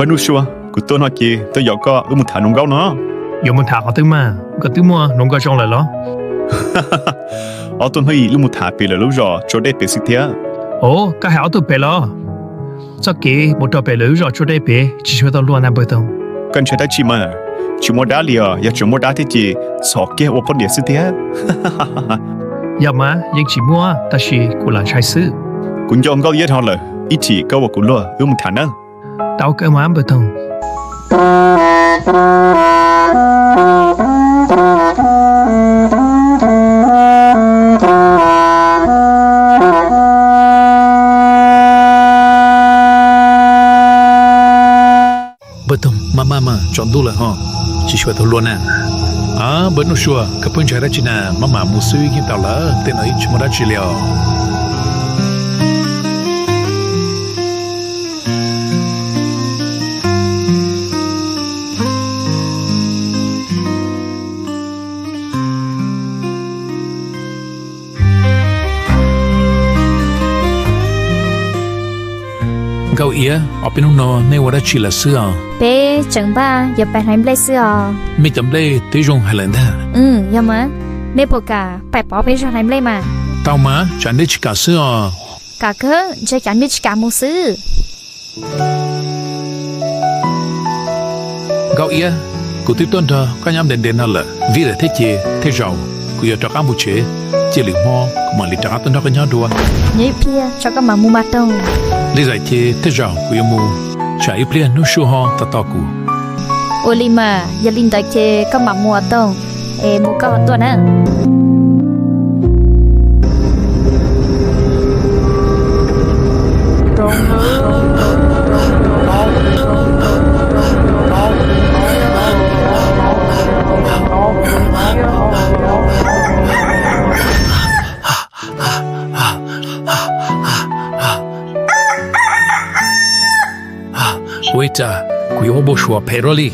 Nuj Sua, kuv tuaj no ces tuaj yaum koj wb mus tham hluas nkauj no. Yuav mus tham qhov twg mas, koj twb muaj hluas nkauj zoo lawm los? Ob tug hnub ib wb mus tham pem lawv lub zos tsua dej pem xwb thiab. Os, koj hais ob tug pem los? Txoj kev mus rau pem lawv lub zos tsua dej pem tsis tshua tau luag na npawg Toog. Koj ntshai dab tsi mas, tsis muaj dab li os, yog tseem muaj dab thiab ces txhom kiag ua poj niam xwb thiab. Yog mas yeej tsis muaj, tab sis kuv lam ntshai xwb. Kuv nco Nkauj Iab dhau lawm, ib chim koj ua kuv luag wb mus tham nawb. Tau kawg mas npawg Toog. Npawg Toog, maj maj mas tsaus ntuj lawm ho, tsis tshua tau luag na. A, npawg Nuj Sua, koj pheej ntshai dab tsi na, maj mam mus xwb yeej tau lawm, tej no yeej tsis muaj dab tsi li os. Nkauj Iab, ob peb hnub no nej ua dab tsi lawm xwb os? Peb tseem npaj yuav pais hlais nplej xwb os. Mej cov nplej twb zoo heev lawm ntag. Yog mas, nej puas kam pais pov peb zog hlais nplej mas? Tau mas, tsam nej tsis kam xwb os. Kam kawg, ntshe cas nej tsis kam mus xwb. Nkauj Iab, kuv twb tuaj nrog koj nyob ntev ntev no lawm, vim lawm thiab ces tej zaum kuv yuav rov qab mus tsev, cia lwm hmo kuv mam li rov qab tuaj nrog koj nyob dua. Nyob ib pliag tso koj mam mus mas Toog. Li ntawd ces tej zaum kuv yuav mus, tsam ib pliag Nuj Sua ho tos tos kuv. Ua li mas, yog li ntawd ces koj mam mus Toog, es mus koj ho tuaj na. Ua cas kuv yuav muaj npau suav phem luaj li.